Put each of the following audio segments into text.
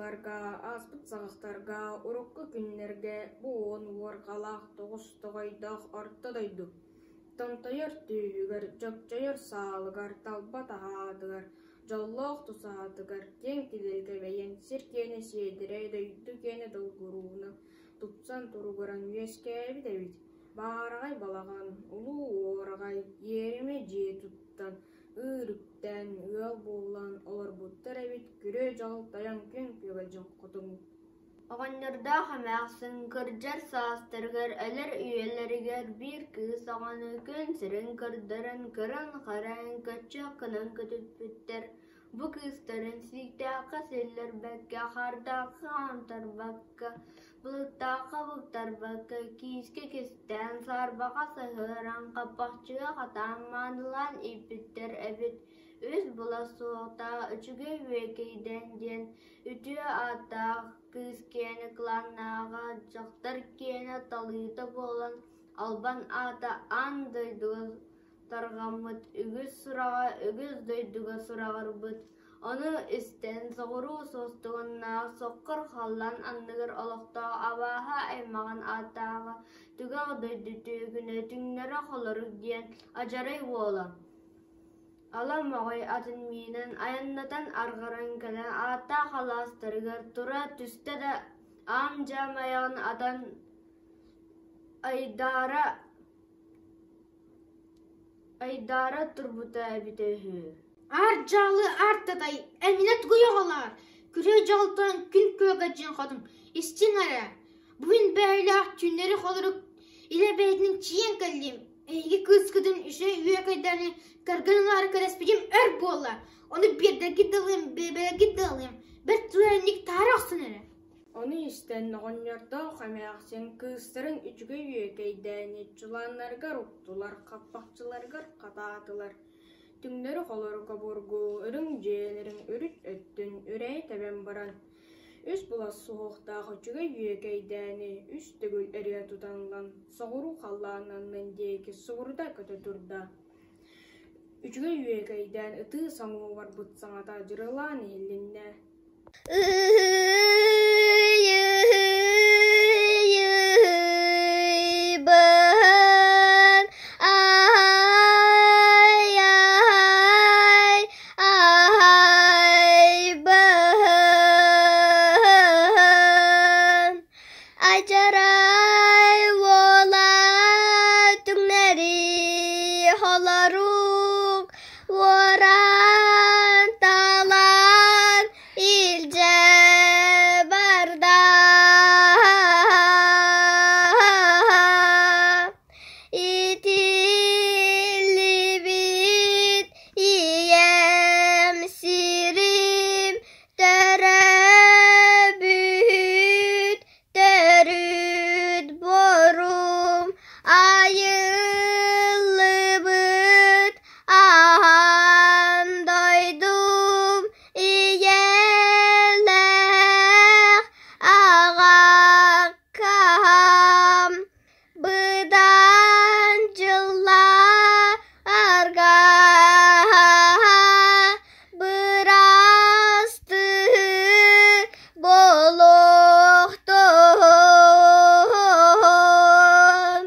сылларга, ааспыт саҕахтарга, урукку күннэргэ бу уон уорҕалаах тоҕус тоҕойдоох орто дойду томтойор түөһүгэр, чөкчөйөр саалыгар, талба таһаатыгар, дьоллоох тусаһатыгар киэҥ тилиргэ бэйэн сир киэнэ сиэдэрэй, дойду киэнэ долгурууна тупсан туругуран үөскээбит эбит. Баараҕай балаҕан, улуу уораҕай, иэримэ дьиэ туттан, ыыр үктээн, ыал буолан олорбуттар эбит күрүө-дьол тойон күн күөгэлдьин хотун. Оҕонньордоох эмээхсин кырдьар саастарыгар өлөр үйэлэригэр биир кыыс оҕону күн сирин көрдөрөн, көрөн-харайан көччөх гынан көтүппүттэр. Бу кыыстарын сииктээххэ силлэрбэккэ, хардаахха хаамтарбакка, былыттаахха быктарбакка, киискэ кистээн, саарбаҕа саһыаран, хаппахчыга хатаан маанылаан ииппиттэр эбит. Үс былас суохтаах үчүгэй үөкэйдэн диэн үтүө ааттаах кыыс киэнэ кылааннааҕа дьахтар киэнэ талыыта буолан албан аата аан дойдуга тарҕаммыт үгүс сураҕа үгүс дойдуга сураҕырбыт. Ону истэн соҕуруу суостуганнаах соххор халлаан анныгар олохтоох абааһы аймаҕын ааттааҕа түгэх дойду түөкүнэ түҥнэрэ холорук диэн адьарай уола Ала моҕой атын миинэн айаннатан арҕаран кэлэн ааттаах алаастарыгар тура түстэ да аам-дьаам айаҕын атан айдаара айдаара турбута эбитэ үһү. Аар дьаалы аар татай, эминэ тугуй оҕолоор, күрүө дьолтон күн күөгэдьин хотун, истиҥ эрэ, бүгүн бэйэлээх түүннэри холорук илэ бэйэтинэн тиийэн кэллим, эһиги кыыскытын үчүгэй үөкэйдэни кэргэн ылаары кэлэспитим өр буолла, ону биэрдэргит да ылыам, биэрбэтэргит да ылыам, бэрт түгэнник таһара охсон эрэ. Ону истэн оҕонньордоох эмээхсин кыыстарын үчүгэй үөкэйдээни чулааннарыгар уктулар, хаппахчыларыгар хатаатылар. Түҥнэри холорук обургу үрүҥ дьиэлэрин үрүт өттүн үрэйэ тэбэн баран, үс былас суһуохтаах үчүгэй үөкэйдээни үс төгүл эрийэ тутан ылан, соҕуруу халлаан аннын диэки субурута көтө турда. Үчүгэй үөкэйдээн ытыы соҥуу барбыт саҥата дьырылаан иһилиннэ. Ыһый-ыһый-ыһый-быһын аһай-аһай аһай-быһын Адьарай уола түҥнэри холорук уоран талан илдьэ барда. Итиллибит ийэм сирим төрөөбүт төрүт борум айыллыбыт аан дойдум ийэлээх аҕаккам Быдан дьылларга бырастыы буолуохтун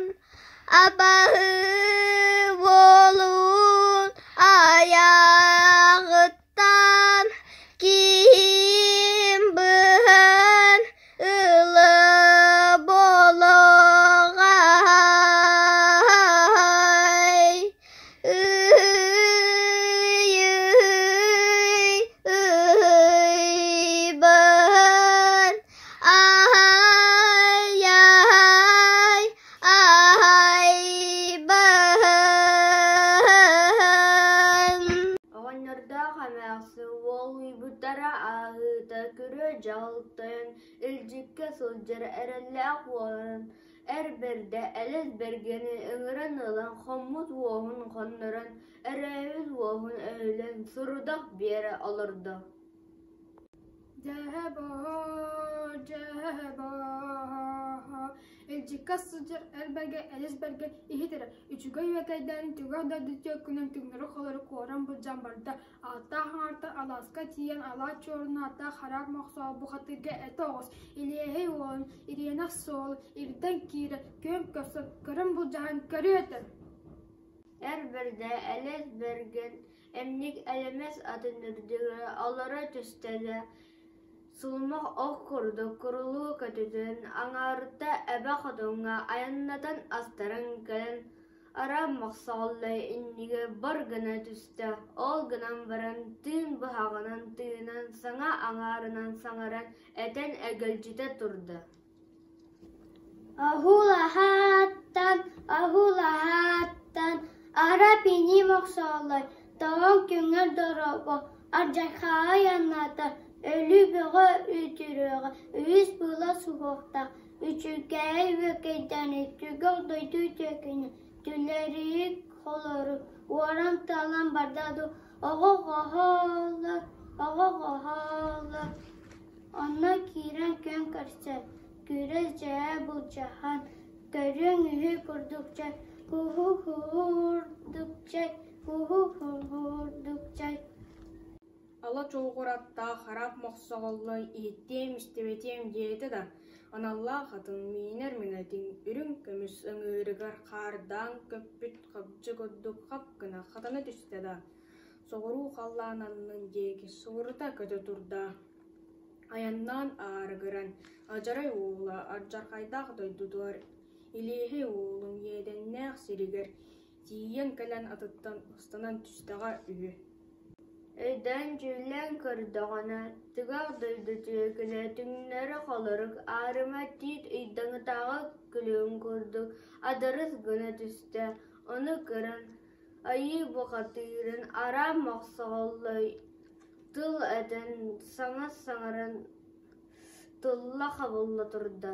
абаһы буолун айаҕыттан киһим быһан Ылы болоҕай, ыһый, ыһыйбын, аһай, аһай, аһайбын. Оҕонньордоох эмээхсин уолуйбуттара ааһыыта күрүө-дьаһал тойон илдьиккэ сылдьар эрэллээх уолан эр бэрдэ Элэс Бэргэни ыҥыран ылан хоммут уоһун хоннорон, өрөөбүт уоһун өһүлэн сорудах биэрэ олордо. Дьэһэ-боо, дьэһэ-боо, илдьиккэ сылдьар эр бэргэ элис бэргэ иһит эрэ, үчүгэй үөкэйдээн түгэх дойду түөкүнэн түҥнэри-холору куоран былдьаан барда, ааттаах аҥаартан алааска тиийэн алаат чуорун ааттаах хараак мохсоҕо бухатыырга этэ оҕус, илиэһэй уолун, ириэнэх суол, ирдэн киирэ, күөн көрсөн, көрөн былдьаһан көрүө этэ. Эр бэрдэ элэс бэргэн эмньик элэмэс атын үрдүгэр олоро түстэ да, сулумах ох курдук курулуу көтүтэн, аҥаарыта эбэ хотуҥҥа айаннатан астаран кэлэн, араа мохсоҕоллой иннигэр бар гына түстэ, ол гынан баран тыын быһаҕынан тыынан, саҥа аҥаарынан саҥаран, этэн эгэлдьитэ турда. Аһуулаһааттан, аһуулаһааттан, арап инии мохсооллой, тоҕон күҥҥэр дорообо, ардьайхааҕа айаннаата, өлүү бөҕө үтүрүөҕэ, үһүс буола суһуохтаах, үчүгэйи үөкэйдээни, түгэх дойду үтүөкүнү, түлэрийик холору, уоран талан барда дуу, оҕо-оҕоһоолор, оҕо-оҕоһоолор Онно киирэн күөн көрсөн, күүрэс дьээ былдьаһан, көрүөҥ үһү курдук чэй, һуһу-һуһурдук чэй, һуһу-һуһурдук чэй. Ала чолҕур аттаах хараап мохсоҕоллой иһиттиэм-истибэтиэм диэтэ да, аналлаах атын миинэр миҥэтин үрүҥ көмүс ыҥыырыгар хаардаан көппүт хабдьы курдук хап гына хатана түстэ да, соҕуруу халлаан аннын диэки субурута көтө турда. Айаннаан аарыгыран, адьарай уола ардьархайдаах дойдутугар Илиэһэй уолун иэдэннээх сиригэр тиийэн кэлэн атыттан ыстанан түстэҕэ үһү. Өйдөөн-дьүүллээн көрдөҕүнэ, түгэх дойду түөкүнэ түҥнэри холорук аарыма тиит ыйдаҥытааҕы күлүгүн курдук адырыс гына түстэ, ону көрөн Айыы бухатыырын араам мохсоҕоллой тыл этэн, саҥа саҥаран тылла хабылла турда: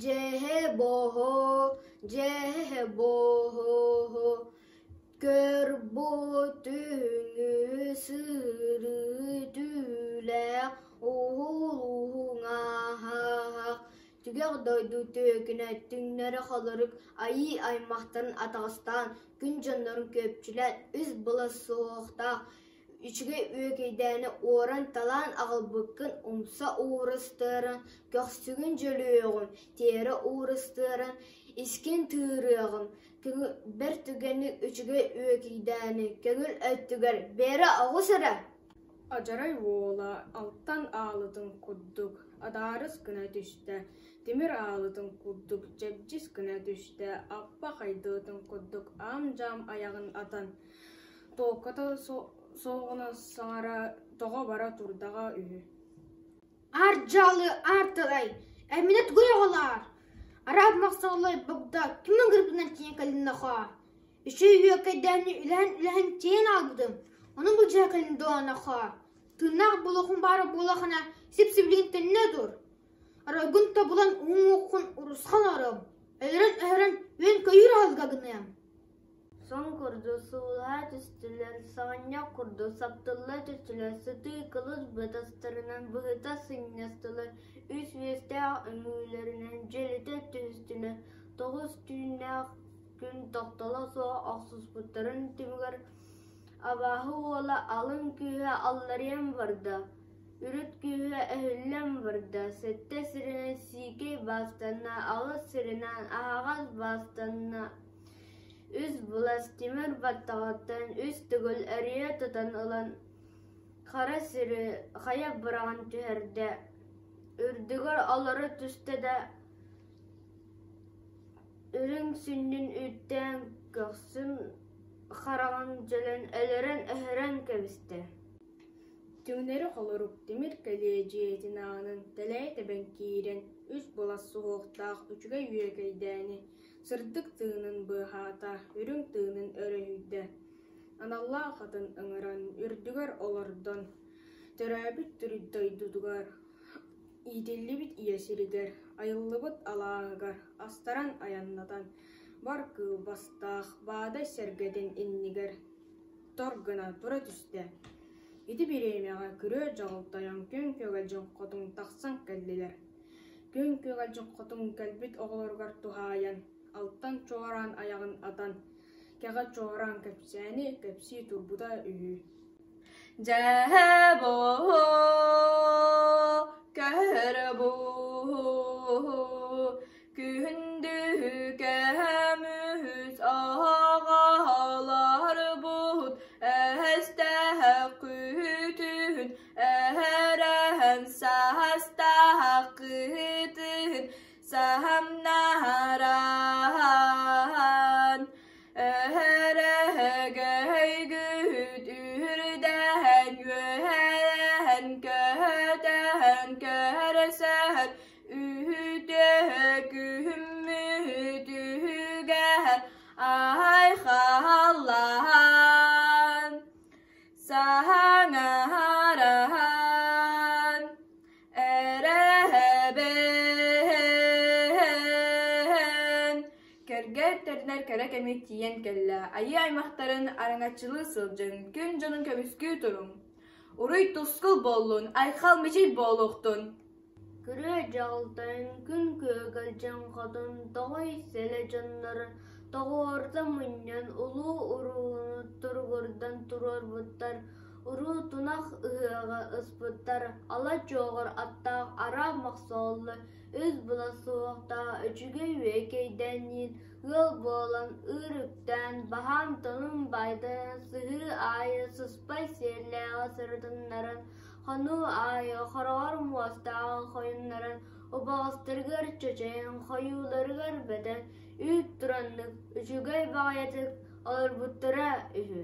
Дьэһэ-боһо, дьэһэ-боһо, көр бу түһүҥү сырыы түүлээх уһулуһуҥаһаһах Түгэх дойду түөкүнэ түҥнэри холорук айыы аймахтарын атаҕастаан, күн дьоннорун күөпчүлээн үс былас суһуохтаах үчүгэй үөкэйдээни уоран-талаан аҕалбыккын умса уурастыаран, көхсүгүн дьөлүөҕүм, тиэрэ уурастыаран, искин тыырыаҕым, бэрт түгэнник үчүгэй үөкэйдээни көҥүл өттүгэр бэрэ оҕус эрэ. Адьарай уола алтан аалытын курдук адаарыс гына түстэ, тимир аалытын курдук дьэбдьис гына түстэ, аппа хайдыытын курдук аам-дьаам айаҕын атан, туокката суоҕуна саҥара тоҕо бара турдаҕа үһү. Аар дьаалы аар тылай, эминэ тугуй оҕолоор? Арааб махсаллай богдо ким ыҥырбытынан тиийэн кэллин нохоо? Үчүгэй үөкэйдээни үлэһэн-үлэһэн тиэйэн аҕалбытым, ону былдьаһа кэлин дуо нохоо? Тыыннаах буолуохум баара буоллахына, сип-сибилигин төннө тур. Оройгун тобулан ууҥ-уоххун урусхан оҥоруом, өлөрөн-өһөрөн үөн-көйүүр аһылыга гыныам. Сон курдук суулаһа түстүлэр, саҕынньах курдук саптылла түстүлэр, сытыы кылыс бытастарынан быһыта сынньастылар, үс үөстээх үҥүүлэринэн дьөлүтэ түһүстүлэр, тоҕус түүннээх күн тохтоло суох охсуспуттарын түмүгэр абааһы уола алын күүһэ алларыйан барда, үрүт күүһэ өһүллэн барда, сэттэ сиринэн сиикэй баастанна, аҕыс сиринэн аһаҕас баастанна, үс былас тимир баттаҕыттан үс төгүл эрийэ тутан ылан хара сири хайа быраҕан түһэрдэ, үрдүгэр олоро түстэ да Үрүҥ сүнньүн үүттээн көхсүн хараҕын дьөлөн өлөрөн-өһөрөн кэбистэ. Түҥнэри холорук тимир кэлиэ дьиэтин аанын тэлэйэ тэбэн киирэн үс былас суһуохтаах үчүгэй үөкэйдээни сырдык тыынын быыһаата, үрүҥ тыынын өрүһүйдэ. Аналлаах атын ыҥыран, үрдүгэр олордон, төрөөбүт төрүт дойдутугар Иитиллибит ийэ сиригэр, айыллыбыт алааһыгар астаран айаннатан, бар кыыл бастаах Баадай сэргэтин иннигэр тор гына тура түстэ. Ити бириэмэҕэ күрүө дьаҕылтайан күн күөгэлдьин хотун тахсан кэллилэр. Күн күөгэлдьин хотун кэлбит оҕолоругар туһаайан, алтан чуораан айаҕын атан, кэҕэ чуораан кэпсээни кэпсии турбута үһү. Дьэ бу көһөр бу күндү көмүс оҕолорбут өстөөх күтүн өһөрөн саастаах кытын саһамнаһаран Өһөрөһөгөйгүт үрдэһэн үөһээн көһөтөһөн көрсөһөн үһүтүө күһүммүт үһүгэһэн айхаллаһан саҥараһан Эрэһэбин Кэргэр тэринэр кэрэ кэми тиийэн кэллэ. Айыы аймахтарын араҥаччылыы сылдьыҥ, күн дьонун көмүскүү туруҥ. Уруй тускул буоллун, айхал мичил буолуохтун! Күрүө дьаҕылтайын күн күөгэлдьин хотун тоҕой сэлэ дьоннорун тоҕуорута мунньан улуу урууну туругурдан туруорбуттар, уруу тунах ыһыаҕы ыспыттар, ала чуоҕур аттаах араак мохсоҕоллор үс була суохтаах үчүгэй үөкэйдэниин ыал буолан ыыр үктээн, баһаам тонун баайданан сыһыы аайы сыспай сиэллээҕи сырытыннаран, хонуу аайы хороҕор муостааҕы хойуннаран, убаҕастарыгар чочойон, хойууларыгар бөтөн, үүт тураннык, үчүгэй баҕайытык олорбуттара үһү.